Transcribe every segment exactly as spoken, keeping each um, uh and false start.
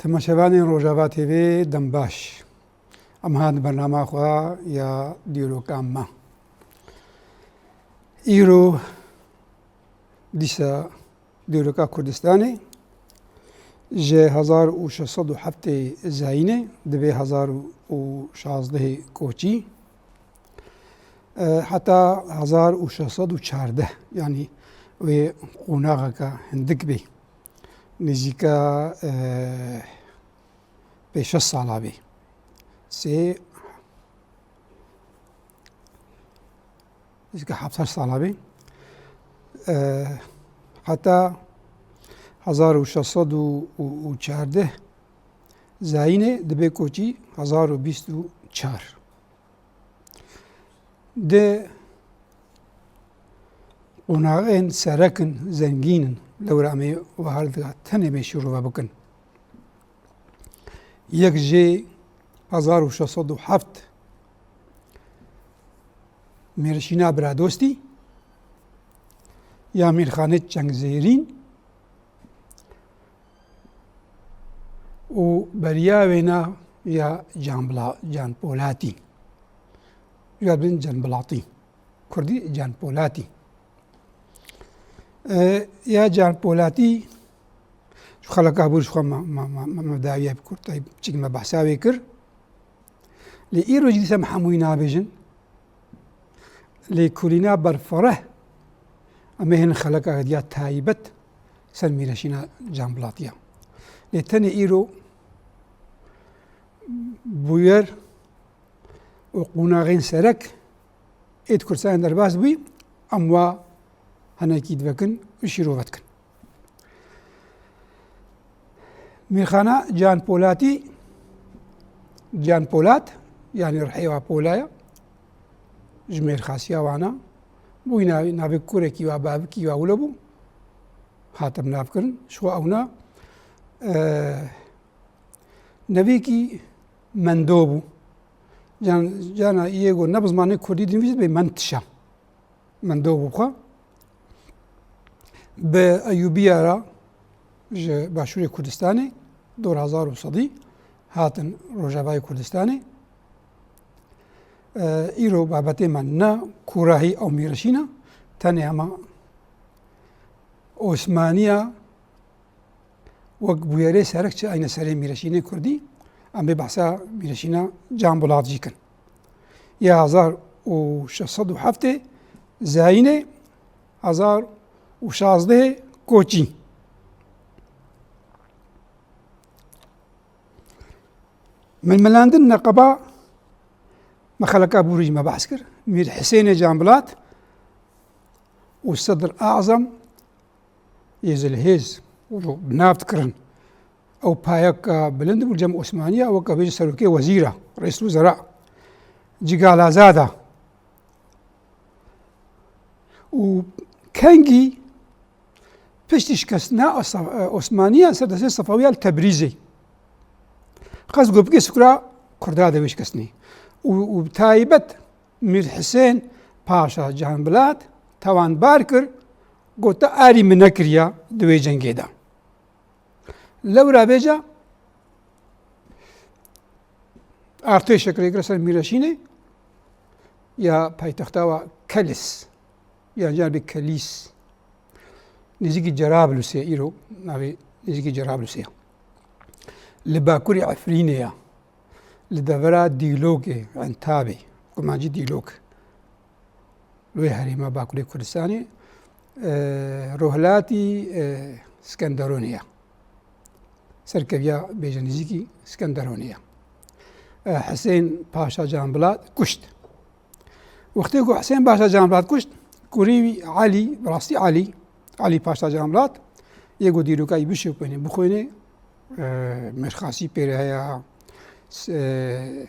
Temaşevanên Rojava T V, dem baş. Em hat bernama xwe ya dîroka me. Îro dîsa dîroka Kurdistanê ji hezar û şeş sed û heftê zayînê dibê hezar û şazdehê koçî. E, heta hezar û şeş sed û çardeh, yanî wê qonaxeke hindik bê. Nêzîka, e, pênc sed sala bê. Sê, nêzîka heft sed sala bê. E, heta hezar û şeş sed û çardeh zayînê dibê koçî hezar û bîst û çar. Di qonaxên serek in, zengîn in, lewra em ê wiha li diga tenê mê şîrove bikin. Yek jê hezar û şeş sed û heft Mêrşîna Biradostî ya Mîrxanê Çengzêrîn û beriya wêna ya Canbila-, Canpolatî. Ya bin Canbilatî. Kurdî Canpolatî. E, ya Canpolatî, ji xeleka bûr ji xwe me, me, me, me, me dawiye bi kurtayî biçîk me behsa wê kir. Lê îro jî dîsa em hemûyî nabêjin. Lê kulîna berfireh, em ê hin xeleka hediya taybet ser Mîreşîna Canbilatiya. Lê tenê îro bûyer û qonaxên serek ê di Kurdistanê derbas bûyî, em wa hinekî divekin û şîrove dikin. Mîrxana Can Polatî, Can Polat, yanî rihê wa pola ye, ji mêrxasiya wana, bûyî navê, navê kurekî wa, bavikî wa wilo bû, hate bi nav kirin. Ji xwe ewna, e, nevêkî mendo bû. Can, cana yê ku ne bi zimanê kurdî dinivîse dibê mentişa. Mendo bû xwe. Bi Eyûbiya re ji Başûrê Kurdistanê, dor hezar û sedî, hatin Rojavayê Kurdistanê. E, îro babetê me ne kûrahî ew Mîreşîn e, tenê hema Osmaniya wek bûyerê serek çi ayne serê Mîreşînê Kurdî, em bê behsa Mîreşîna Canbilat jî kin. Ya hezar û şeş sed û heftê zayînê hezar û şazdehê koçî. Milmilandin neqeba me xeleka bûrî jî me behs kir. Mîr Hisênê Canbilat û Sedr Azam yê zilhêz û bi nav dikirin. Ew payeka bilind bû cem Osmaniya, weke bêje serokê wezîra, reîs wezera, Cigalazada. Û kengî piştî şikestina Asa-, Osmaniya ser destê Sefawiya li Tebrîzê. Qas gopikê sikura Kurda de wê şikestinê. Û, û bi taybet Mîr Hisên Paşa Canbilat tawanbar kir, got, te arî min nekiriya di wê cengê de. Lewra vêca artêşek rêkir ser Mîreşînê ya paytexta wa Kelis, yan car bê Kelîs, nêzîkî Cerablusê, îro navê nêzîkî Cerablusê ye. Li bakurê Efrînê ye. Li devera Dîlokê, Entabê, Kurmancî Dîlok. Li wê herêma Bakurê Kurdistanê, e, rohilatî, e, Skenderonê ye. Serkeviya bêje nêzîkî Skenderonê ye. E, Hisên Paşa Canbilat kuşt. Wextê ku Hisên Paşa Canbilat kuşt, kurî wî Elî, bi rastî Elî, Elî Paşa Canbilat, yê ku dîroka wî bişopîne, bixwîne, e, mêrxasî pê re heye, s-, e,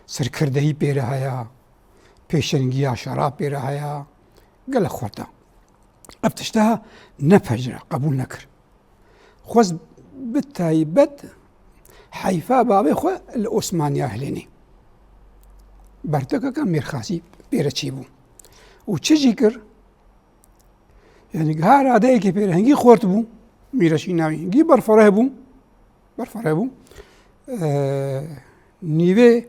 serkirdeyî pê re heye, pêşengiya şera pê re heye, gelek xurt e. Ev tişta nepejira, qebûl nekir. Xwest bi taybet heyfa bavê xwe li Osmaniya hilênê. Bertekeke mêrxasî pê re çêbû. Û çi jî kir? Yanî giha radeyekê pê re hingî xurt bû, Mîreşîna wî hingî berfireh bû. Berfireh bû. E, nîvê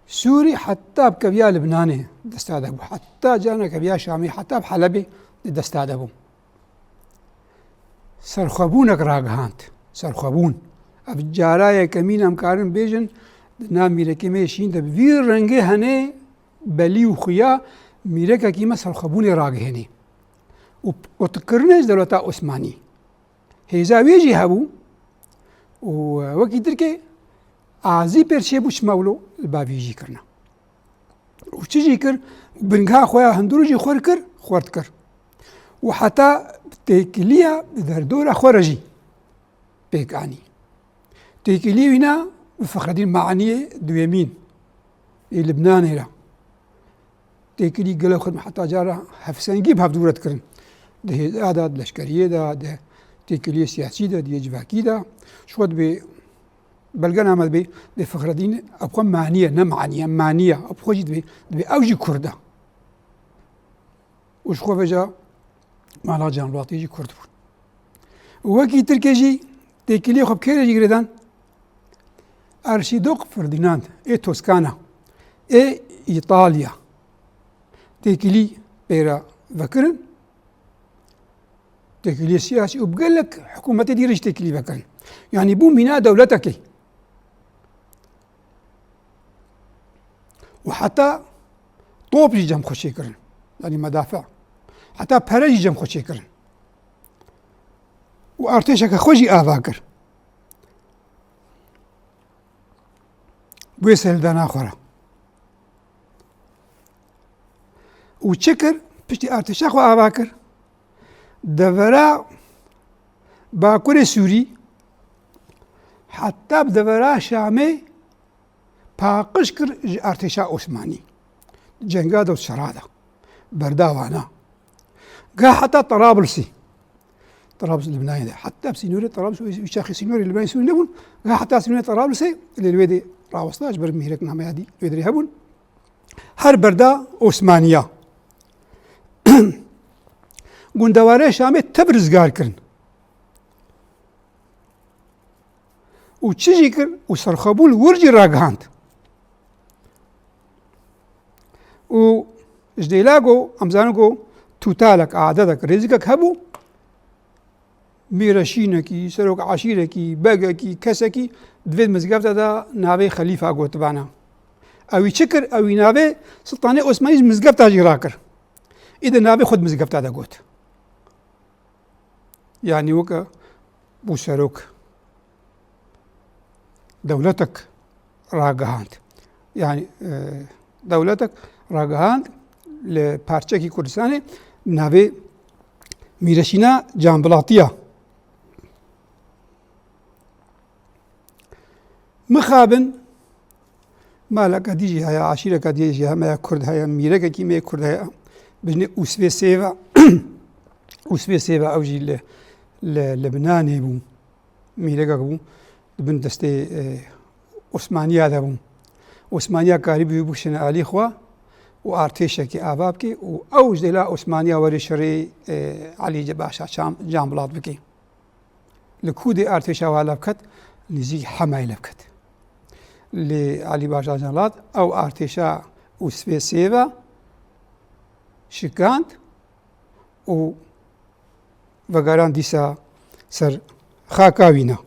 Sûrî heta bi keviya Libnanê desta de bû. Heta carna keviya Şamê, heta bi Helebê di desta de bû. Serxwebûnek ragihand. Serxwebûn. Ev cara yekemîn em karin bêjin, di nav mîrekê me yê şîn de bi vî rengê henê belî û xuya mîrekekî me serxwebûnê ragihênê. Û qutkirinê ji dewleta Osmanî. Hêza wê jî hebû û wekî Tirkê azî pêr çêbû çima wilo li bavî jî kirine. Û çi jî kir? Bingeha xwe ya hundirû jî xurt kir, xurt kir. Û heta têkiliya bi derdora xwe re jî pêk anî. Têkiliyê wîna bi Fexredîn Meaniyê duyemîn ê Libnanê re. Têkilî gelek xurt heta cara hevsengî bi hevdû re dikirin. Di hêza de, di leşkeriyê de, di têkiliyê siyasî de, di yê civakî de. Ji xwe dibê belgename dibê, dibê Fexredîn ew xwe Maniye, ne Maniye, Maniye. Ew xwe jî dibê, dibê ew jî Kurd e. Û ji xwe veja mala Canbilatî jî Kurd bûn. Û wekî Tirkê jî têkiliyê xwe bi kê re jî girêdan? Arşîdok Ferdinand ê Toskana ê Îtalya têkilî pê re vekirin. Têkiliyê siyasî û bi gelek hikûmetê dî re jî têkilî vekirin. Yanî bû mîna dewletekê. Û heta top jî cem xwe çêkirin. Yanî medafe. Heta pere jî cem xwe çêkirin. Û artêşeke xwe jî ava kir. Bûye sehdana xwe re. Û çi kir? Piştî artêşa xwe ava kir. Devera Bakurê Sûrî heta bi devera Şamê paqij kir ji artêşa Osmanî. Cenga de û şera de. Berda wana. Ga heta Tarablusî. Trablus Libnanê de. Heta bi sînorê Trablus û wî çaxê sînorê Libnanê Sûrî nebûn. Ga heta sînorê Trablusê lê li wê dê rawesta ji ber mîhrek nameya dî li wê derê hebûn. Her berda Osmaniya. Gundewarê Şamê tev rizgar kirin. Û çi jî kir? Û serxwebûn li wir jî ragihand. Û ji dêla ku em zanin ku tûtalek, adedek, rêzikek hebû, mîreşînekî, serok eşîrekî, begekî, kesekî di vê mizgefta de navê xelîfa gotibana. Ewî çi kir? Ewî navê Siltanê Osmanî ji mizgefta jî rakir. Îdî navê xwe di mizgefta de got. Yanî weke bû serok. Dewletek ragihand. Yanî, e, dewletek ragihand li parçekî Kurdistanê bi navê Mîreşîna Canbilatiya. Mixabin maleka dî jî heye, eşîreka dî jî heye, me ya Kurd heye, mîrekekî me yê Kurd heye. Bijnê Ûsvê Sêva. Ûsvê Sêva ew jî li, li, li Libnanê bû. Mîrekek bû. Di bin destê, e, Osmaniya de bû. Osmaniya karîbû bikişîne alî xwe û artêşekê ava bike û ew ji dêla Osmaniya were şerê, e, Elî Başa Çam, Canbilat bike. Li ku dê artêşa wa lev ket? Nêzîk Hemayê lev ket. Lê Elî Başa Canbilat ew artêşa Ûsvê Sêva şikand û vegeran dîsa ser xaka wîna.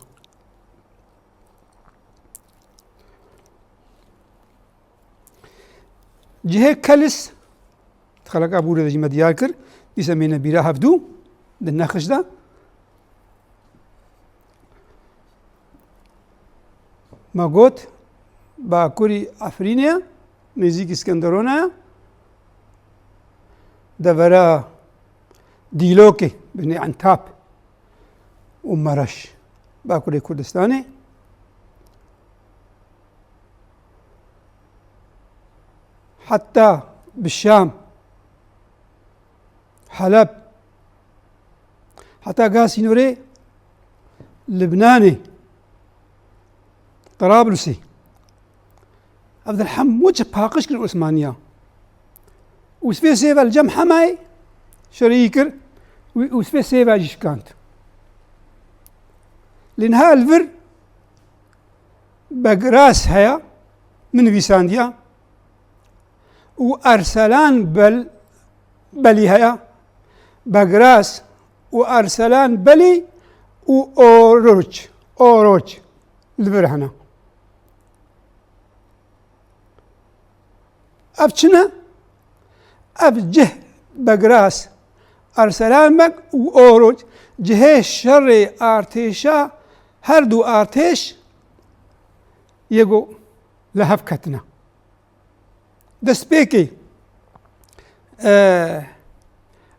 Cihê Kelis, di xeleka bûrê de jî me diyar kir, dîsa mêne bîra hevdû, di nexş de. Me got, bakurî Efrînê ye, nêzîk Îskenderona ye, devera Dîlokê, binê Entap û Mereş, bakurê Kurdistanê. Heta bi Şam, Heleb, heta ga sînorê Libnanê, Trablusê. Ev di hemû çi paqij kir Osmaniya. Ûsvê Sêva li cem Hemayê şerî kir, wî Ûsvê Sêva jî şikand. Lê niha li vir Begras heye, min nivîsandiya, û Erselan Bel-, Belî heye. Begras û Erselan Belî û Oroç, Oroç li vir hene. Ev çi ne? Ev cih Begras, Erselan Beg û Oroç cihê şerê artêşa, her du artêş yê ku li hev ketine. Destpêkê, e,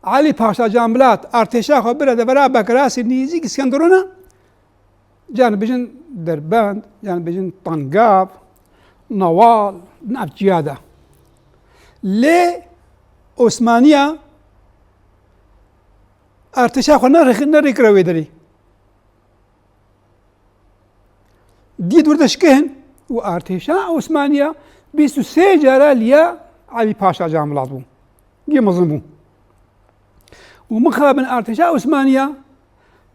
Elî Paşa Canbilat artêşa xwe bire devera Begrasê nêzîk Îskenderûnê, can bijin Derbend, can bijin Tangav, Nawal, di nav çiya de. Lê Osmaniya artêşa xwe nerêk-, nerêkire wê derê. Dî dûr de şikêhin û artêşa Osmaniya bîst û sê cara liya Elî Paşa Canbilat bû. Gê mezin bû. Û mixabin artêşa Osmaniya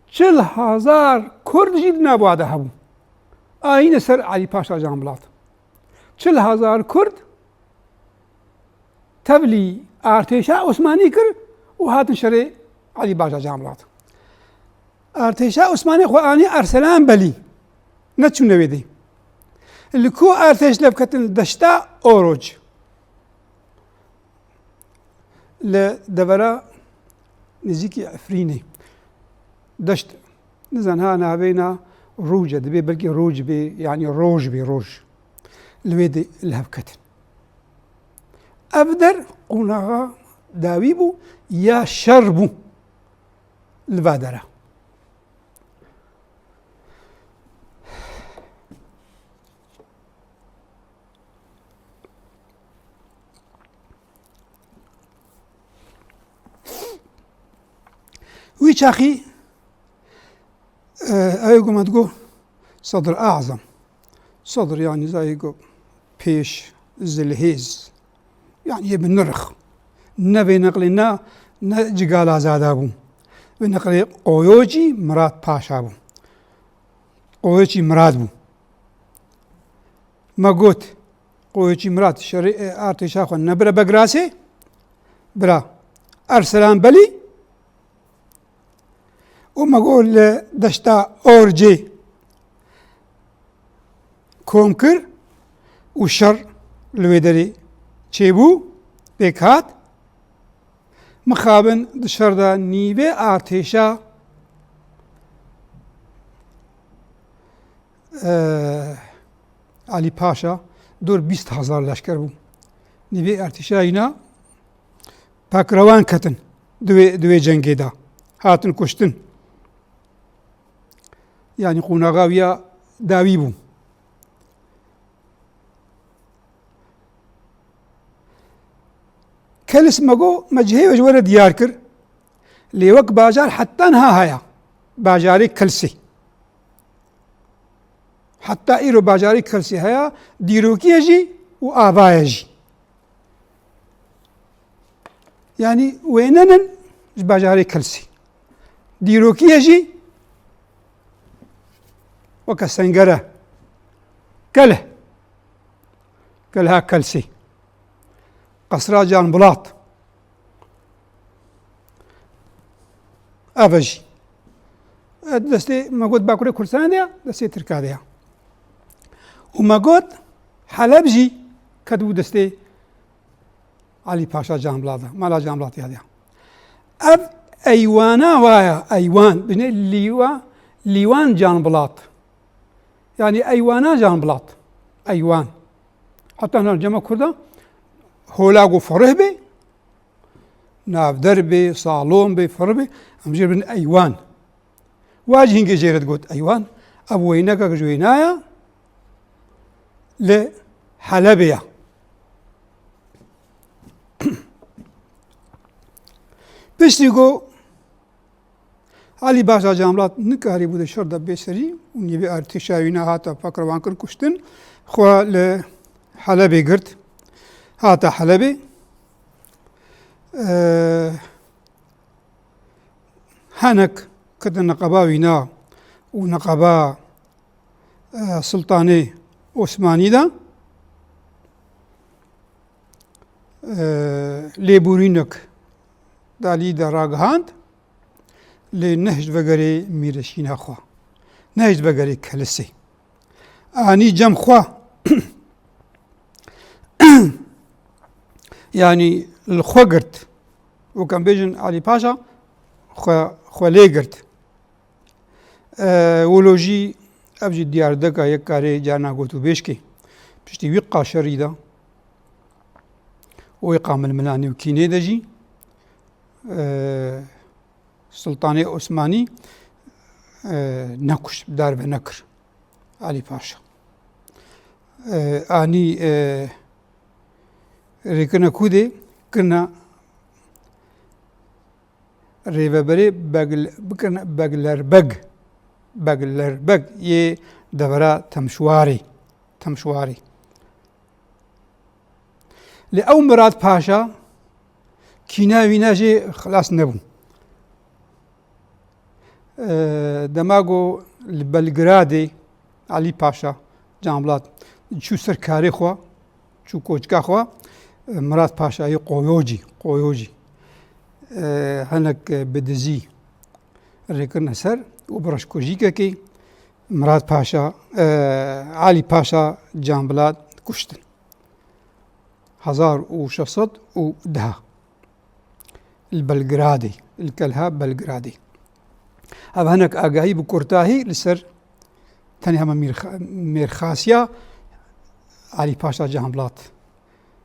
çil hezar Kurd jî di nav wa de hebû. Ayîne ser Elî Paşa Canbilat. Çil hezar Kurd tevlî artêşa Osmanî kir û hatin şerê Elî Paşa Canbilat. Artêşa Osmanî xwe anî Erselan Belî. Neçûne wê dê. Li ku artêş levketin deşta Oroç. Li devera nêzîkî Efrînê. Deşt, nizan ha navêna rûc e, dibê belkî rûc bê, yanî roj bê, roj. Li wê de li hev ketin. Ev der qonaxa dawî bû ya şer bû li va dera. Wî çaxî, e, ew ê ku me digot Sedr Azam. Sedr, yanî zayê ku pêş, zilhêz. Yanî yê bi nirx. Ne vê neqlê ne, ne Cigalazade bû. Vê neqlê Qoyocî Mirad Paşa bû. Qoyocî Mirad bû. Me got, Qoyocî Mirad şerê, e, artêşa xwe nebire Begrasê, bira Erselan Belî û me got li deşta Orcê kom kir û şer li wê derê çêbû, pêk hat. Mixabin di şer de nîvê artêşa, e, Elî Paşa dor bîst hezar leşker bû. Nîvê artêşa îna pekrewan ketin di wê, di wê cengê de. Hatin kuştin. Yanî qonaxa wî ya dawî bû. Kelis me got, me cihê we ji we re diyar kir. Lê wek bajar heta niha heye. Bajarê Kelsê. Heta îro bajarê Kelsê heye, dîrokî ye jî û ava ye jî. Yanî wêne nin ji bajarê Kelsê. Dîrokî ye jî weke sengere. Kelh. Kelha Kelsê. Qesra Canbilat. Ev e jî. E, destê me got Bakurê Kurdistanê de ya, destê Tirka de ya. Û me got Heleb jî ketibû destê Elî Paşa Canbilat de, Mala Canbilat ya de ya. Ev eywana waya, eywan, bine lîwa, lîwan Canbilat. Yanî eywana Canbilat. Eywan. Heta hina cema Kurda hola ku ferih bê, navder bê, salon bê, ferih bê, em jê bin eywan. Wa jî hingê jê re digot eywan. Ev weynekek ji wênaya li Helebê ya. Piştî ku Elî Paşa Canbilat nikarîbû di şer de bê serî û nîvê artêşa wî ne hate pekrewankirin, kuştin, xwe li Helebê girt. Hate Helebê. Eee, hinek ketin niqaba wîna û niqaba, eee, Sultanê Osmanî de, e, lêborînek dalî de ragihand, lê nehişt vegerê mîreşîna xwe, nehişt vegerê kelisê. Anî cem xwe, yanî li xwe girt. Wek em bêjin Alî Paşa xwe, xwe lê girt. E, wilo jî ev jî diyar deka yek karê carna got û bêjkê. Piştî wî qa şerî de û wî qa milmilanê û kînê de jî, e, Sultanê Osmanî, e, nekuşt, darbe nekir Alî Paşa. E, anî, e, rêkirina kûdê kirina rêveberê Begl-, bikirine Beglerbeg. Beglerbeg yê devera Temşwarê. Temşwarê. Lê ew Mirad Paşa kîna wîna jê xilas nebû. E, dema ku li Belgradê Alî Paşa Canbilat çû ser karê xwe, çû koçka xwe, e, Mirad Paşayê Qoyocî, Qoyocî, e, hinek, e, bi dizî rêkirine ser û bi reşkujîkekê Mirad Paşa, e, Alî Paşa Canbilat kuştin. Hezar û şeş sed û deh. Li Belgradê, li Kelha Belgradê. Ev hinek agahî bi kurtahî li ser tenê hema mîrxa-, mêrxasiya Alî Paşa Canbilat.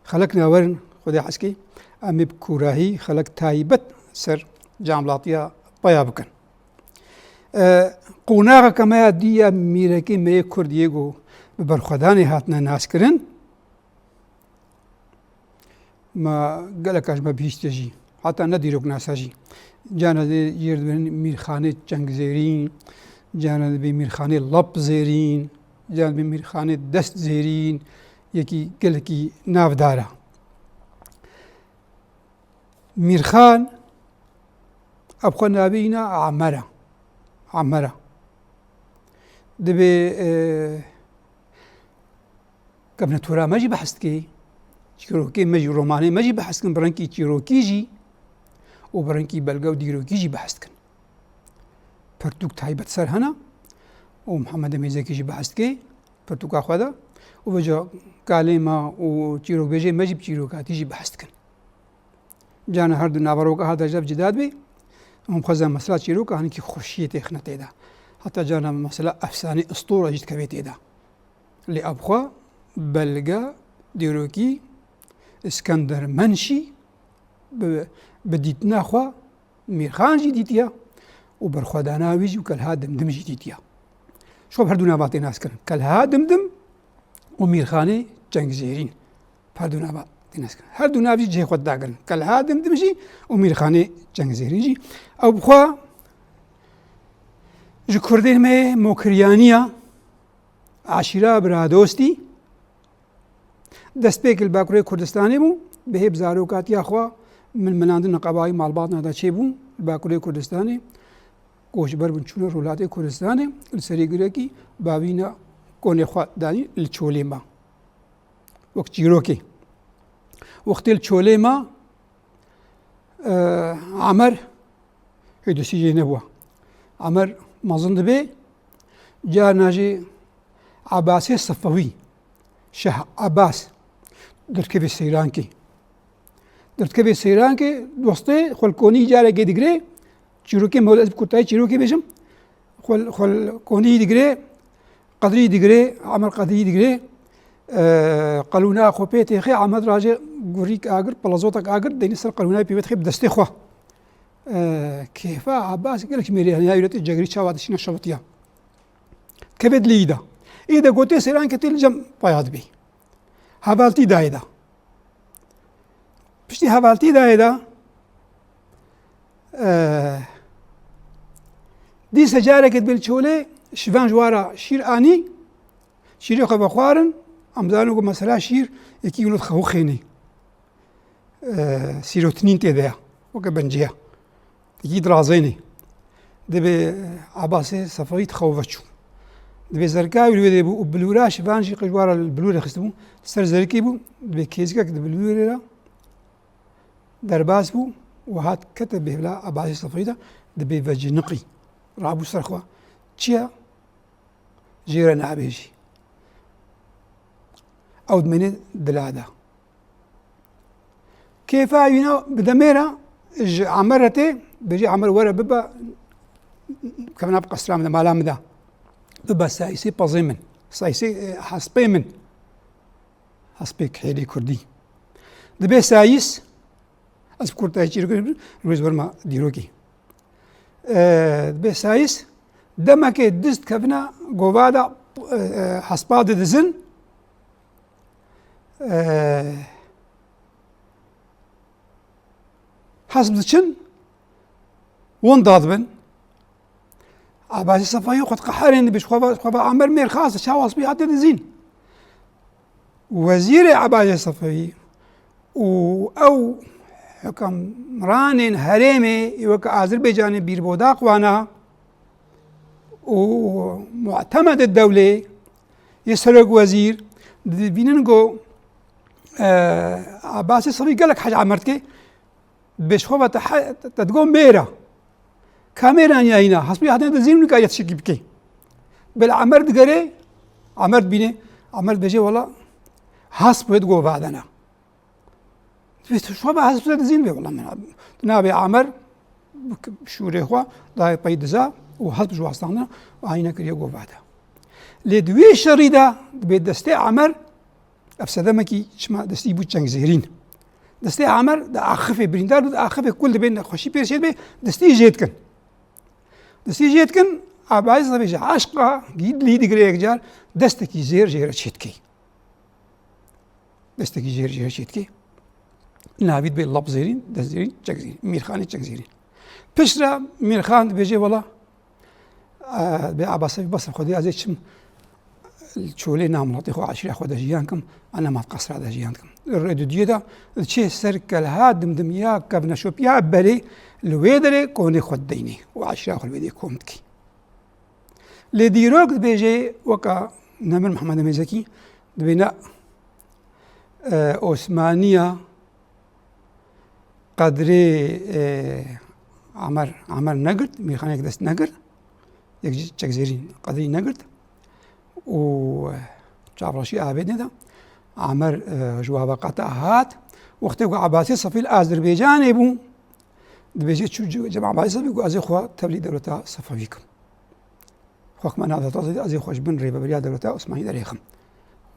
Xelek nawerin, Xwedê heskê, em ê bi kûrahî xelek taybet ser Canbilatiya peya bikin. E, qonaxeke me ya dî ya mîrekê me yê Kurd yê ku bi berxwedanê hatine naskirin, Ma geleka ji me bihîstiye jî. Heta ne dîroknasa jî. Carna dê jê re dibêjin Mîrxanê Çengzêrîn, carna dibê Mîrxanê Lapzêrîn, carna dibê Mîrxanê Destzêrîn, yekî gelekî navdar e. Mîrxan, ev xwe navê îna Amer e. Amer e. Dibê, e, Kevnetora me jî behs dike, çîrokê me jî, romanê me jî behs dikin, bi rengî çîrokî jî û bi rengî belge û dîrokî jî behs dikin. Pirtûk taybet ser hene û Mihemed Emîn Zekî jî behs dike pirtûka xwe de û vêca kalê me û çîrokbêjê me jî bi çîrokatî jî behs dikin. Carna her du naveroka hate ji hev cida dibê. Em xwezin mesela çîroka hinekî xweşiyê têxine tê de. Heta carna mesela efsane, istore jî dikeve tê de. Lê ev xwe belge, dîrokî, Îskender Menşî bi, bi dîtina xwe Mîrxan jî dîtiye û berxwedana wî jî û Kelha Dimdim jî dîtiye. Şop her du nava tê naskirin. Kelha Dimdim û Mîrxanê Çengzêrîn. Her du nava tê naskirin. Her du nav jî cihê xwe dagirin. Kelha Dimdim jî û Mîrxanê Çengzêrîn jî. Ew bi xwe ji Kurdên me yê Mokiryaniya, eşîra Biradostî, destpêk li Bakurê Kurdistanê bû, bi hêb zarokatiya xwe milmilandin li qebayî malbatna de çêbû li Bakurê Kurdistanê. Koçber bûn çûne rûlatê Kurdistanê, li serê girekî bavîna konê xwe danî li Çolê ma. Wek çîrokê. Wextê li Çolê ma, e, Amer, hêdisî jê nebû. Amer mezin dibê, carna jî Ebasê Sefewî, Şeh Ebas, derdikeve Seyrankê. Derdikeve Seyrankê, dostê xwe li konî carekê digire, çîrokê me, ez bi kurtayî çîrokê bêjim, xwe, xwe li konî digire, Qedrî digire, Amer Qedrî digire, e, qelûna xwe pê têxe, Amer rajê gurîk agir, pelezotek agir, deynî ser qelûnayê pê vedixê bi destê xwe. E, kêfa Ebas gelek mêrê hene, ya wîretê cegirî çawa dişîne şewitiya. Keve dilê yî de. Ê de gotê Seyrankê tê li cem paya dibê. Hevaltî dayê de. Piştî hevaltî dayê de, e, dîse careke dibê li Çolê, şivan ji wara şîr anî, şîrê xwe vexwarin, em zanin ku mesela şîr yekî wilo dixew xênê. E, sîrotinîn tê de ye, weke bencê ye. Yî dirazênê. Dibê Ebasê Sefewî dixew veçû. Dibê zerka wî li wê de bû û bilûra şivan jî qij wara li bilûrê xistibû, ser zerikê bû, dibê kêzikek di bilûrê re derbas bû û hat kete bêhla Ebasê Sefayî de, dibê veciniqî. Rabû ser xwe. Çi ye? Jê re nabêjî. Ew dimîne dila de. Kêfa wîna bi demê re ji Emer re tê, bêjî, Emer were bibe, kevna bi qesra min de, mala min de. Bibe sayîsê pezê min. Sayîsê, e, hespê min. Hespê kihêlê kurdî. Dibê sayîs, ez bi kurtayî çîrok rûz werma dîrokî. E, dibê sayîs, demekê dist kevina gova de, e, e, hespa didizin. E, hesp diçin, win dadibin. Ebasê Sefayî xwe diqeherên, dibê ji xwe ve, xwe ve Emer mêr xas, çawa hespî hate dizîn. Wezîrê Ebasê Sefayî û ew hukimranên herêmê weke Azerbaycanê bîrbodaq wana û mu'temedê dewlê yê serok wezîr dibînin ku, e, Ebasê Sefayî gelek hez ji Emer dike, dibê ji xwe ve te he-, te digo mêra. Ka mêra niya hîna, hespî hatine dizîn nika ya tiştekî bike. Bel Emer digere, Emer dibîne, Emer dibêje, wela hesp wê digo vadena. Dibê tu şuwa be hesp te dizîn be, wela min nabê Emer şûrê xwe dayê pey diza û hesp ji wastandina û ayîne kiriye govada. Lê di wê şerî de dibê destê Emer, ev sedemekî çima destî bû çengzêrîn. Destê Emer di axifê birîndar bû, di axifê kul dibê nexweşî pêşê dibe, destî jê dikin. Destî jê dikin, Ebasê Sefayî ji eşqa gîdlî digire yekcar, destekî zêr jê re çêdikê. Destekî jêr jê çêdikê. Navî dibê Lap Zêrîn, Dest Zêrîn, Çek Zêrîn. Mîrxanê Çek Zêrîn. Piştre Mîrxan dibêje, wela, e, bê Ebasê Sefayî bes Xwedê ez ê çim çolê na miletê xwe, eşîra xwe de jiyan kim, ena mat qesra de jiyan kim. Rê dudiyê de diçê ser kelha dimdimiya kevneşopiya berê li wê derê konê xwe dideynê û eşîra xwe li wê derê kom dikê. Lê dîrok dibêje weka Nemir Mihemed Emê Zekî dibê ne, e, Osmaniya qedrê, e, Emer, Emer negirt, Mîrxanê yek dest negirt, yek jî Çekzêrîn qedrî negirt û çavreşî avêtine de Emer, e, ji wabaqata hat. Wextê ku Ebasê Sefî li Azerbaycanê bû, dibêje çû cem Ebasê Sefî ku ez ê xwe tevlî dewleta Sefewî kim. Xwe kime nav dewleta Sefewî, ez ê xwe ji bin rêveberiya dewleta Osmanî derêxim.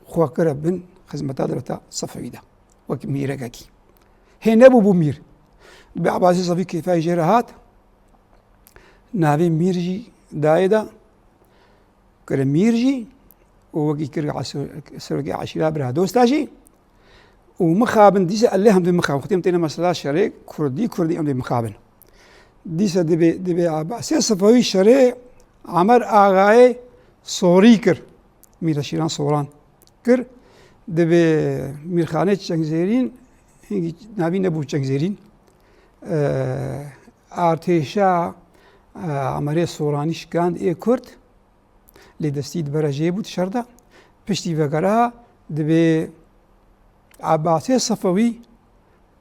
Xwe kire bin xizmeta dewleta Sefewî de. Wek mîrekekî. Hê nebûbû mîr. Bi Ebasê Sefî kêfayî jê re hat. Navê mîr jî dayê de. Kire mîr jî û wekî kir eşî-, serokê eşîra bira dosta jî. Û mixabin dîsa elê hemdê mixabin. Xwedî em têne mesela şerê kurdî, kurdî em dê mixabin. Dîsa dibê, dibê Ebasê Sefewî şerê Emer Axayê Sorî kir. Mîreşîran Soran kir. Dibê Mîrxanê Çengzêrîn, hingî navî nebû Çengzêrîn. Eee, artêşa, eee, Emerê Soranî şikand ê Kurd. Lê destî di berejeyê bû di şer de. Piştî vegera dibê Ebasê Sefewî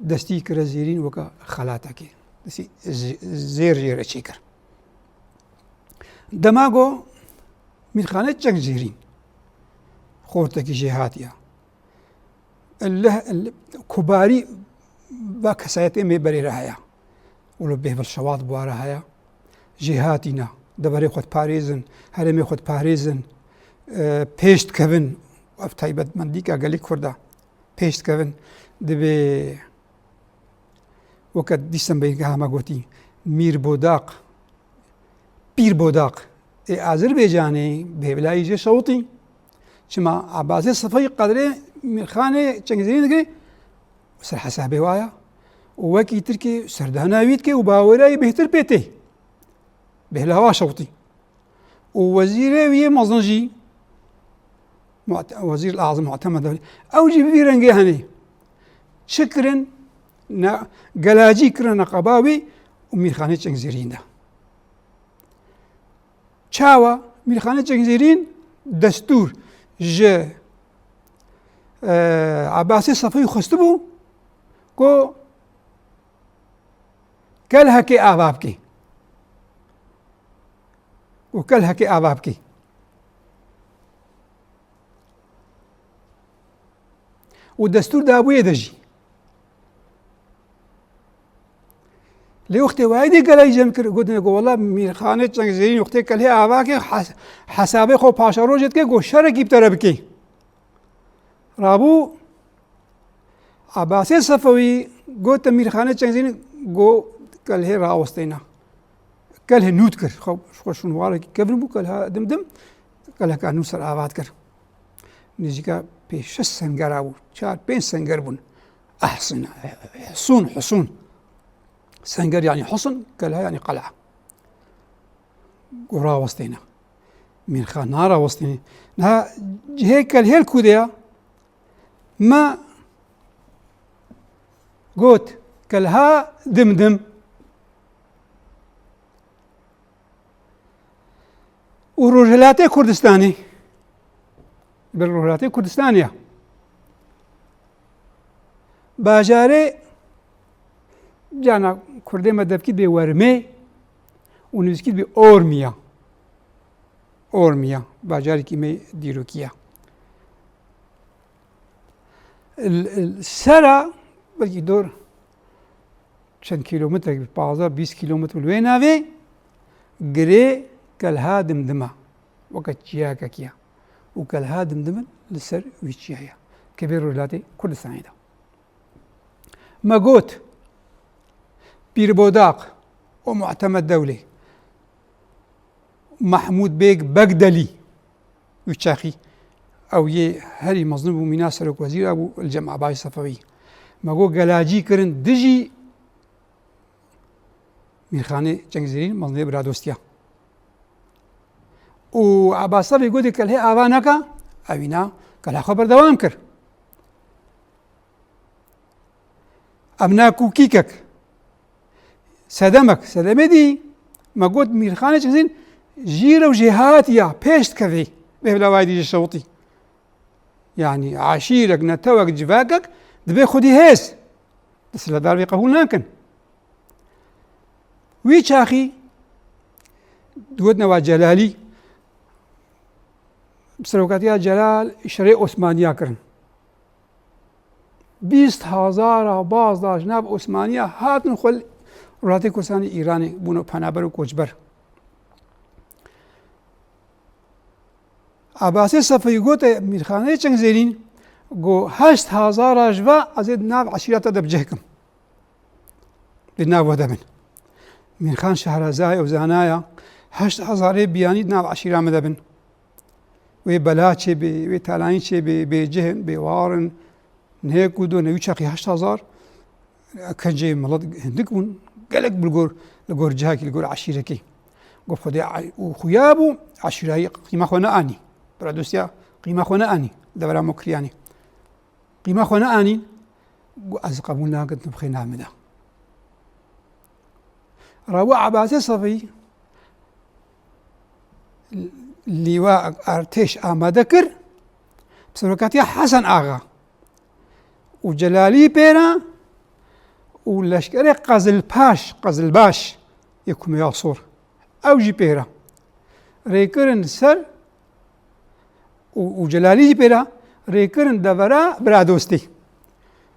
destî kire Zêrîn weke xelatekê. Destî z-, zêr jê re çêkir. Dema ku Mîrxanê Çengzêrîn xortekî jê hatiye. Leh, kubarî va kesayetê me berê re heye. Wilo bêhvil şewat bi wa re heye. Jêhatî ne. Deverê xwe diparêzin, herêmê xwe diparêzin, e, pêş dikevin. Ev taybetmendîka gelê Kurda. Pêş dikevin. Dibê weke dîsembeyî geha me gotî, Mîr Bodaq, Pîr Bodaq ê Azerbaycanê bêhvila wî jê şewitî. Çima Ebasê Sefayî qedrê Mîrxanê Çengzêrîn dike, ser hesabê wa ya. Û wekî Tirkê serdana wî dike û bawera wî bêhtir pê tê. Bêhvila wa şewitî. Û wezîrê wî yê mezin jî, Mu'te-, Wezîr Azim Mu'temed Dewlî, ew jî bi vî rengê henê. Çi kirin? Ne, gelacî kirine qaba wî û Mîrxanê Çengzêrîn de. Çawa? Mîrxanê Çengzêrîn destûr ji, e, Ebasê Sefewî xwestibû ku Kelhekê ava bikê. Û Kelhekê ava bikê. Û destûr dabûyê de jî. Lê wextê wayê dê gelayî cem kir, gotine ku wela Mîrxanê Çengzêrîn wextê Kelhê ava ke hes-, hesabê xwe paşerojê dike ku şerekî bi te re bike. Rabû Ebasê Sefewî gote Mîrxanê Çengzêrîn ku Kelhê rawestêne. Kelhê nû dikir. Xwe, xwe şûnwarekî kevn bû, Kelha Dimdim, Kelheka nû ser ava dikir. Nêzîka pênc şeş sengera bû. Çar pênc senger bûn. Ehsin, husûn, husûn. Senger yanî husn, kelha yanî qel'a. Ku rawestêne. Mîrxan narawestêne. Niha cihê Kelhê li ku de ya? Me got, Kelha Dimdim. Û Rojhilatê Kurdistanê, bi Rojhilatê Kurdistanê ya. Bajarê cana Kurdê me devkî dibê Wermê û nivîskî dibê Ormiya. Ormiya, bajarekî me dîrokî ya. L-, l-, sera belkî dor çend kîlometrek, pazdeh bîst kîlometr li wê navê girê Kelha Dimdima. Weke çiyayekekî ye. Û Kelha Dimdimin li ser wî çiyayê ye. Ke bê Rojhilatê Kurdistanê de. Me got, Pîr Bodaq û Muhtemed Dewlê, Mehmûd Bêg Begdelî, wî çaxî ew yê herî mezin bû, mîna serokwezîra bû li cem Ebasê Sefewî. Me got gelacî kirin dijî Mîrxanê Çengzêrîn, mezinê biradostiya. Û Ebasê Sefewî gotê Kelhê ava neke, ewîna Kelha xwe berdewam kir. Em na kûkîkek, sedemek, sedemê dî, me got Mîrxanê Çingzîn jî rew jêhatiya pêş dikevê. Bê bila wayî dî ji şewitî. Yanî eşîrek, netewek, civakek dibê xwedî hêz. Desthilatdar vê qebûl nakin. Wî çaxî digotin wa Celalî, bi serokatiya Celal şerê Osmaniya kirin. Bîst hezara baz da ji nav Osmaniya hatin xwe li Rojhilatê Kurdistanê Îranê bûne penaber û koçber. Ebasê Sefewî gote Mîrxanê Çengzêrîn, got, heşt hezara ji va ez ê di nav eşîreta de bi cih kim. Di nav we de bin. Mîrxan Şehrazayê û zanaya heşt hezarê biyanî di nav eşîra me de bin. Wê bela çêbê, wê talanî çêbê, bêcih in, bêwar in, ne ku do ne wî çaxî heşt hezar, kencê milet hindik bûn, gelek bi gor, li gor cihekî, li gor eşîrekî. Got Xwedê û xuya bû, eşîrayî qîma xwe neanî. Bira dostiya qîma xwe neanî, devera Mokriyanî. Qîma xwe neanîn, got, ez qebûl nakim tu bixê nav min de. Rabû Ebasê Sefewî lîwa artêş amade kir, bi serokatiya Hesen Axa û Celalî pê re û leşkerê Qezilpaş, Qezilbaş yê Kumeya Sor, ew jî pê re. Rêkirin ser û, û Celalî jî pê re rêkirin devera Biradostê.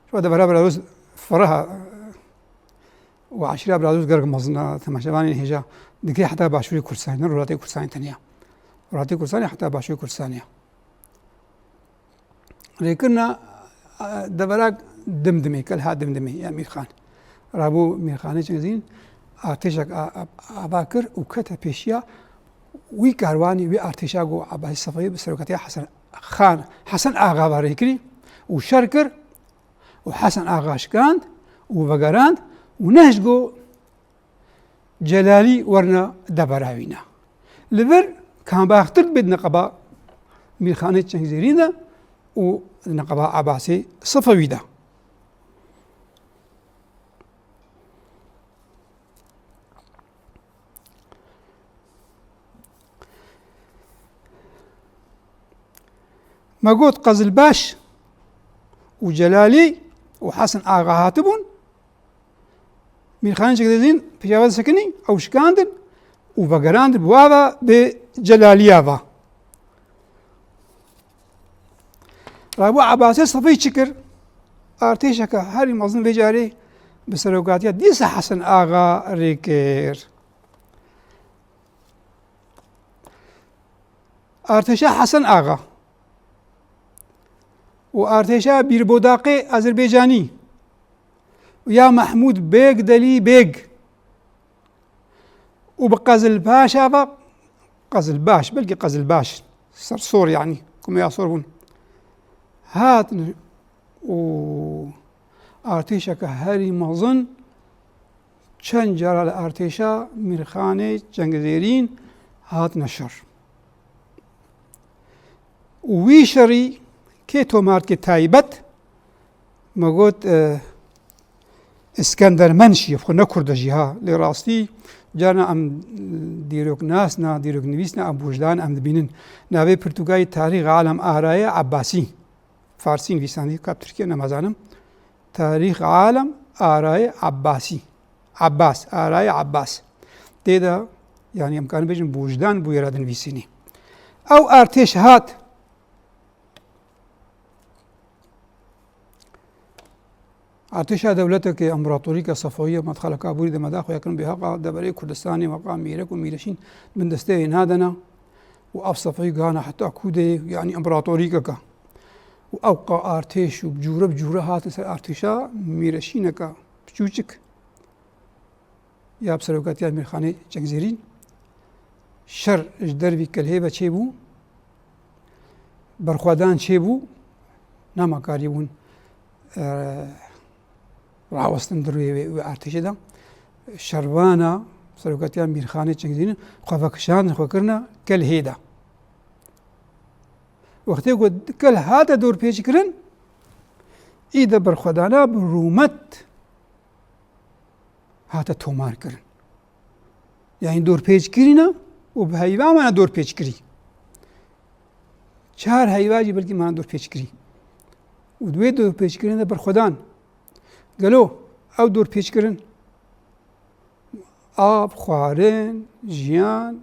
Şuwa devera Biradost firiha û eşîra Biradost gelek mezin e, temaşevanên hêja dike heta başûrê Kurdistanê, ne Rojhilatê Kurdistanê tenya. Rojhilatê Kurdistanê heta başûrê Kurdistanê ye. Rêkirina, e, devera Dimdimê, Kelha Dimdimê ya Mîrxan. Rabû Mîrxanê Çingzîn artêşek a, a, ava kir û kete pêşiya wî karwanî, wî artêşa ku Ebasê Sefewî bi serokatiya Hesen Xan, Hesen Axa ve rêkirî û şer kir û Hesen Axa şikand û vegerand û nehişt ku Celalî werine devera wî ne. Li vir kambaxtir dibe di neqeba Mîrxanê Çengzêrîn de û di neqeba Ebasê Sefewî de. Me got Qezilbaş û Celalî û Hesen Axa hatibûn. Mîrxanê Çengzêrîn pêşiya ve disekinî, ew şikandin û vegerandin bi wa ve bi Celaliya ve. Rabû Ebasê Sefî çi kir? Artêşeke herî mezin vê carê bi serokatiya dîsa Hesen Axa rê kir. Artêşa Hesen Axa û artêşa Bîrbodaqê Azerbaycanî û ya Mehmûd Bêg Delî Bêg û bi Qezilbaşa ve, Qezilbaş, belkî Qezilbaş, sersor yanî, kumeya sor bûn. Hatin û artêşeke herî mezin çend cara li artêşa Mîrxanê Çengzêrîn hatine şer. Û wî şerî kê tomar dike taybet? Me got, e, Îskender Menşî, xwe ne Kurd e jî ha. Lê rastî carna em dîroknas na, dîroknivîs na, em wijdan em dibînin. Navê pirtûkayê Tarîx Alem Araye Ebbasî. Farsî nivîsandî, ka Tirkiyê ne, me zanim. Tarîx Alem Araye Ebbasî. Ebbas, Araye Ebbas. Tê de, yanî em karin bêjin, bi wijdan bûye re dinivîsînî. Ew artêş hat. Artêşa dewleteke împaratorîke Sefawî ya me di xeleka borî de me da xuya kirin, bi heqa deverê Kurdistanê, heqa mîrek û mîreşîn bin desteyê nadana û ev Sefawî gihana heta kûdeyê, yanî împaratorîkeke. Û ew qa artêş û bi cûre bi cûre hatin ser artêşa mîreşîneke piçûçik ya bi serokatiya Mîrxanê Çengzêrîn. Şer ji dervî Kelhê ve çêbû, berxwedan çêbû, nema karîbûn, e, rawestin di rûyê wê, wê artêşê de. Şervana serokatiya Mîrxanê Çengzêrîn xwe vekişandin, xwe kirine Kelhê de. Wextê ku Kelh hate dorpêçkirin, î de berxwedana bi rûmet hate tomar kirin. Yanî dorpêç kirîne û bi heyva me ne dorpêç kirî. Çar heyva jî belkî me ne dorpêç kirî. Û di wê dorpêçkirinê de berxwedan. Gelo ew dorpêçkirin, av, xwarin, jiyan,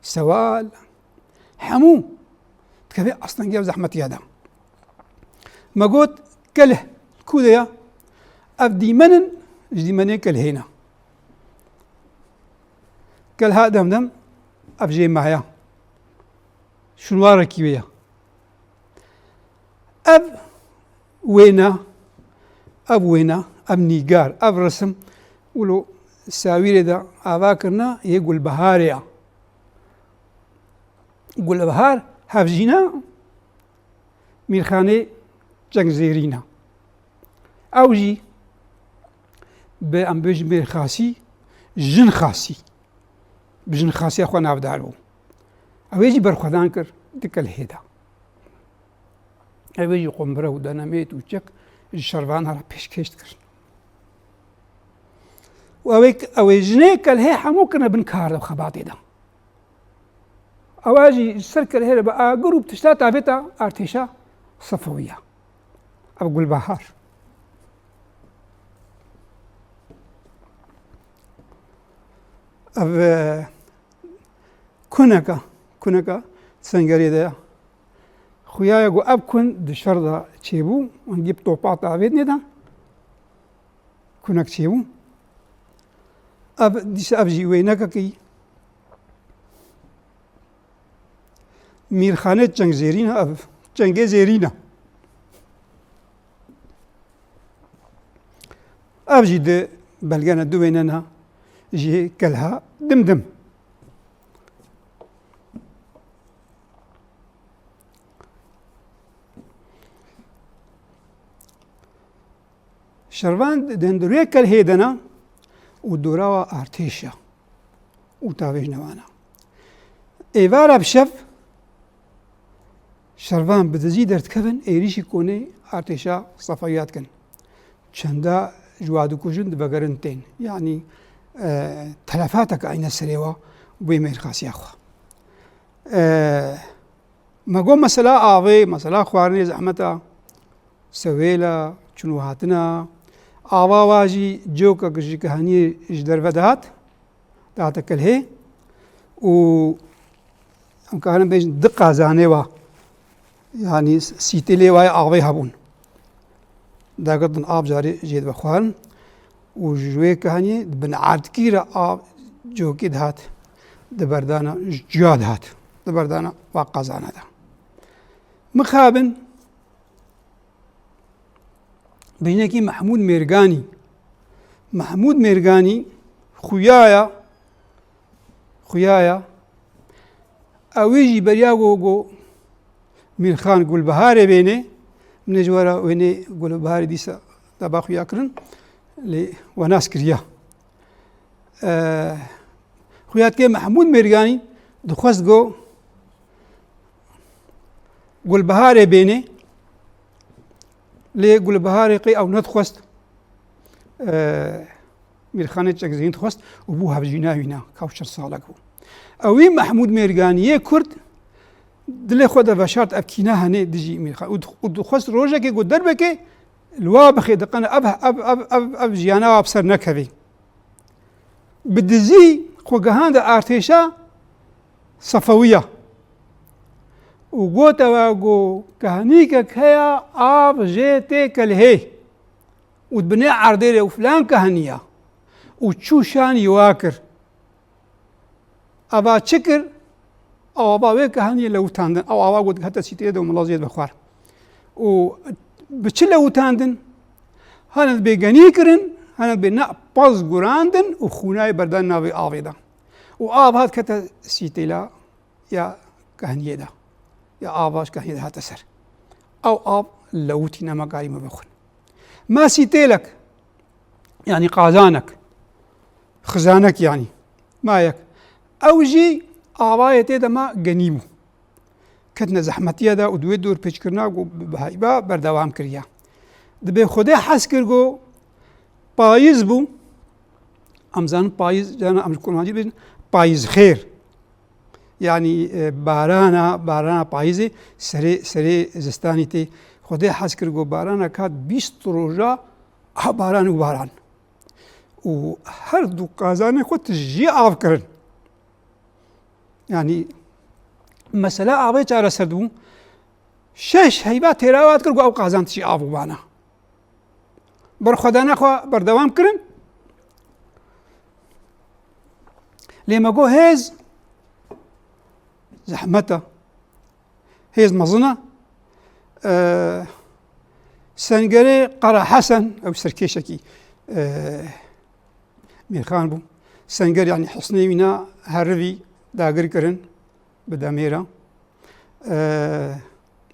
sewal, hemû dikeve astengê ev zehmetiya de. Me got, Kelh ku de ye? Ev dîmen in, ji dîmenê Kelhê ne. Kelha dem dem ev jê maye. Şûnwarekî wê ye. Ev wêne, ev wêne, ev nîgar, ev resim wilo sawîrê de ava kirine yê Gulbiharê ya. Gulbihar hevjîna Mîrxanê Çengzêrîn e. Ew jî bi, em bêjin, mêrxasî, jinxasî, bi jinxasiya xwe navdar bû. Ew ê jî berxwedan kir di Kelhê de. Ew ê jî qombire û denemêt û çek ji şervana re pêşkêş dikirin. Û ew ê, ew ê jinê Kelhê hemû kirine bin kar de û xebatê de. Ewa jî ji ser Kelhê re bi agir û bi tişta tavêta artêşa Sefewî ya. Ev Gulbahar. Ev, e, kuneka, kuneka sengerê de ya. Xuya ye ku ev kun di şer de çêbû, hingî bi topa tavêt nêdan. Kunek çêbû. Ev, dîsa ev jî wênekekî Mîrxanê Çengzêrîn e, ev Çengê Zêrîn e. Ev jî di belgene, di wênena jî Kelha Dimdim. Şervan di hundirê Kelhê de ne û dora wa artêş e û tavêjne wan e. Êvara bi şev şervan bi dizî derdikevin, êrîşî konê artêşa Sefewî ya dikin. Çenda ji wa dikujin divegerin tên. Yanî, e, telefateke eyne serê wa bûye mêrxasiya xwe. E, Me got mesela avê, mesela xwarinê zehmeta, sewêla, çûn û hatina, ava wa jî cokek ji kehaniyê ji derve dihat, dihate kelhê û em karin bêjin di qazanê wa, yanî sîtêlê wa yê avê hebûn. Dagirdin av carê jê dibe xwarin û ji wê kehaniyê di bin erdkî re av cokê dihat, di berdana cuya dihat, di berdana wa qazana de. Mixabin bêjinekî Mehmûd Mêrganî. Mehmûd Mêrganî xuyaya, xuyaya, ewî jî beriya go, go Mîrxan Gulbiharê bêne, min ê ji we re wênê Gulbiharê dîsa daba xuya kirin, lê we nas kiriya. Eee, xuya dike Mehmûd Mêrganî dixwest go Gulbiharê bêne, lê Gulbiharê qey ew nedixwest. Eee, Mîrxanê Çekzîn dixwest û bû hevjîna wîna, ka çil salek bû. Ewî Mehmûd Mêrganiyê Kurd dilê xwe de veşart ev kîna henê dijî Mîrxan û dix-, û dixwest rojekê ku derbekê li wa bixê, diqene ev, ev, ev, ev, ev jiyana wa bi ser nekevê. Bi dizî xwe gihande artêşa Sefewiya û gote we ku kehnîkek heye av jê tê kelhê û di binê erdê re û filan kehniya û çû şanî wa kir. Eva çi kir? Ew ava wê kehaniyê lewitandin. Ew ava got hete sîtê de û mila zêd bixwar. Û bi çi lewitandin? Hene bê genî kirin, hene bê ne pez gurandin û xûnayê berdan navê avê de. Û av hat kete sîtêla ya kehniyê de. Ya ava ji kehniyê de hate ser. Ew av lewitî, nema karî me bixwin. Ma sîtêlek, yanî qazanek, xizanek yanî, ma yek. Ew jî avayê tê de ma genî bû. Ketine zehmetiye de û di wê dorpêçkirina ku bi heyba berdewam kiriye. Dibê Xwedê hez kir ku payîz bû. Em zanin payîz, cana em ji kurmancî dibêjin payîz xêr. Yanî, e, barana, barana payîzê serê, serê zistanî tê. Xwedê hez kir ku barana kat bîst roja a baran û baran. Û her du qazanê xwe tijî av kirin. Yanî mesela avê çareser dibû. Şeş heyva têra wa dikir ku ew qazan tijî av û bana. Berxwedana xwe berdewam kirin. Lê me got hêz zehmet e. Hêz mezin e. Eee, Sengerê Qara Hesen, ew serkêşekî, eee, Mîrxan bû. Senger, yanî hisnê wîna herivî dagir kirin bi demê re. Eee,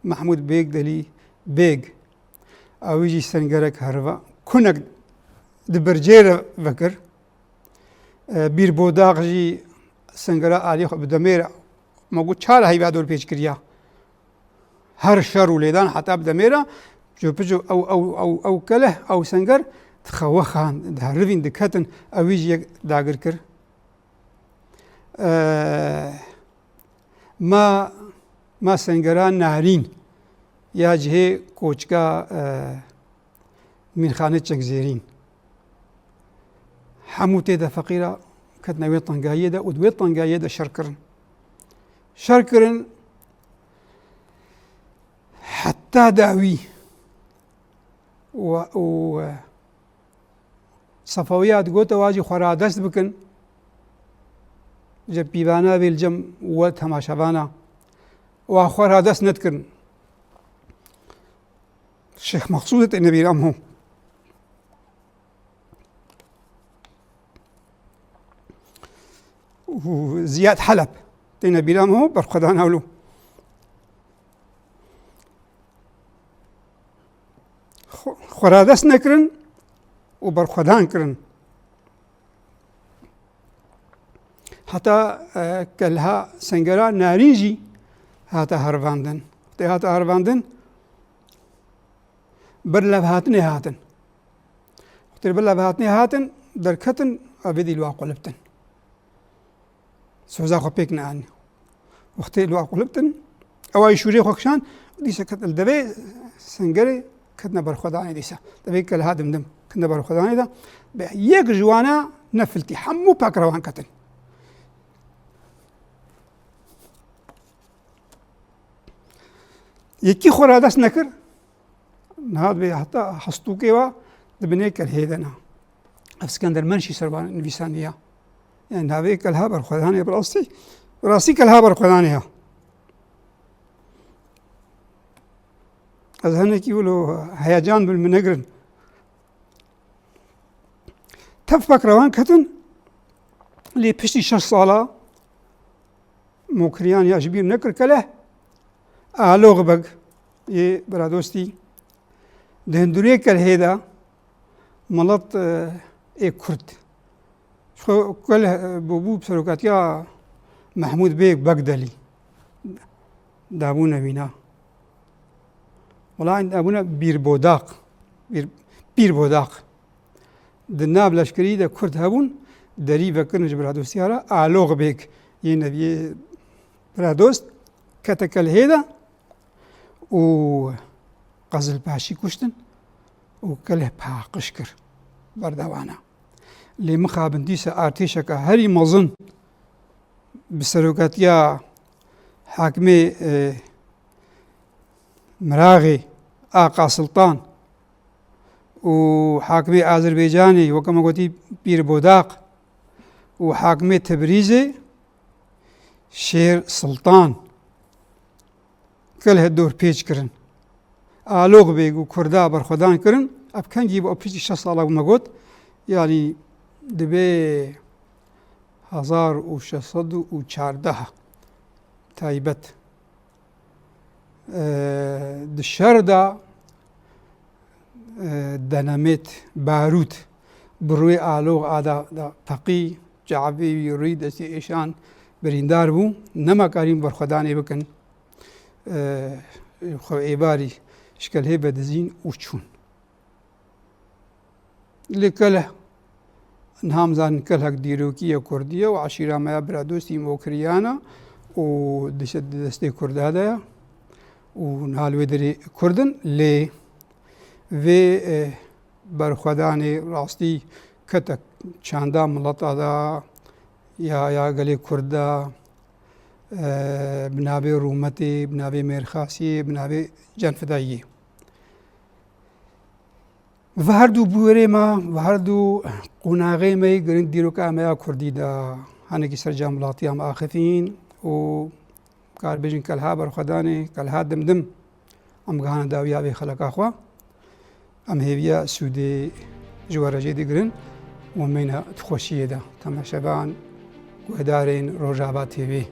Mehmûd Bêg Delî Bêg, ewî jî sengerek heriva kunek di bircê re vekir. E, Bîr Bodax jî sengera aliyê xwe bi demê re, ma got çar heyva dorpêç kiriya. Her şer û lêdan heta bi demê re, piço piço ew, ew, ew, ew keleh, ew senger dixewexan, diherivîn, diketin, ewî jî yek dagir kir. E, Ma, ma sengera Narîn ya cihê koçka, e, Mîrxanê Çekzêrîn. Hemû tê de feqîra ketine wê tengayiyê de û di wê tengayiyê de şer kirin. Şer kirin heta dawî û, û, e, Sefewiya digote, wa jî xwe radest bikin. Ji pîvana vê li cem we temaşevana. Wa xwe radest nedikirin. Şêx Mexsûdê têne bîra min. Û Ziyad Heleb têne bîra min, berxwedan ewlo. Xwe, xwe radest nekirin û berxwedan kirin. Heta, e, kelha sengera Narîn jî hate herivandin. Tê hate herivandin, ber levhatinê hatin. Wextê ber levhatinê hatin, derketin, evê dî li wa quliptin. Soza xwe pêk neanî. Wextê li wa quliptin, Ewa yî şûrê xwe kişand, dîsa ket li devê sengerê ketine berxwedanê dîsa. Devê Kelha Dimdim ketine berxwedanê de. Be yek ji wana nefiltî, hemû pekrewan ketin. Yekî xwe radest nekir, niha dibê heta hestûkê wa di binê Kelhê de ne. Ev Skender Menşî ser van nivîsandiya. Yani navê Kelha berxwedanê bi rastî, bi rastî Kelha berxwedanê ya. Ez hinekî wilo heyecan bin min negirin. Tev pekrewan ketin, lê piştî şeş sala mokiriyan ya ji bîr nekir Keleh, Alox Beg yê biradostî di hundirê Kelhê de milet, e, ê Kurd. Ji xwe Keleh, e, bû, bû serokatiya Mehmûd Bêg Begdelî dabûne mîna. Wela dabûne Bîr Bodaq. Bîr, Pîr Bodaq. Di nav leşkerî de Kurd hebûn, derî vekirin ji biradostiya re. Alox Bêg yê neviyê biradost kete Kelhê de û Qezilpaşî kuştin û Keleh paqij kir berdewana. Lê mixabin dîsa artêşeke herî mezin bi serokatiya hakimê, e, Miraxê Aqa Siltan û hakimê Azerbaycanê, weke me gotî Pîr Bodaq û hakimê Tebrizê Şêr Siltan Kelhê dorpêç kirin. Alox Bêg û Kurda berxwedan kirin. Ev kengî bû, ev piştî şeş sala bû me got. Yanî dibê hezar û şeş sed û çardeh taybet. E, di şer de, e, denemêt, barût bi rûyê Alox a da, da teqî, çavê wî, rûyî, destê êşan, birîndar bû. Nema karîn berxwedanê bikin. E, xwe êvarî ji Kelhê vedizîn û çûn. Lê Keleh, niha em zanin Kelhek dîrokî ye, Kurdî ye û eşîra me ya biradostî Mokiriyana û di şe-, di destê Kurda de ye û niha li wê derê Kurd in. Lê vê, e, berxwedanê rastî kete çanda mileta de ya, ya gelê Kurd de, e, bi navê rûmetê, bi navê mêrxasiyê, bi navê cenfidayiyê. Ve her du bûrê me, ve her du qonaxê me yê giring dîroka me ya Kurdî de hinekî ser cem welatiya me axifîn û kar bêjin Kelha Berxwedanê, Kelha Dimdim em gihane dawiya vê xeleka xwe. Em hêviya sûdê ji we re jê digirin û meyne di xweşiyê de. Temaşevan, guhdarên Rojava T V.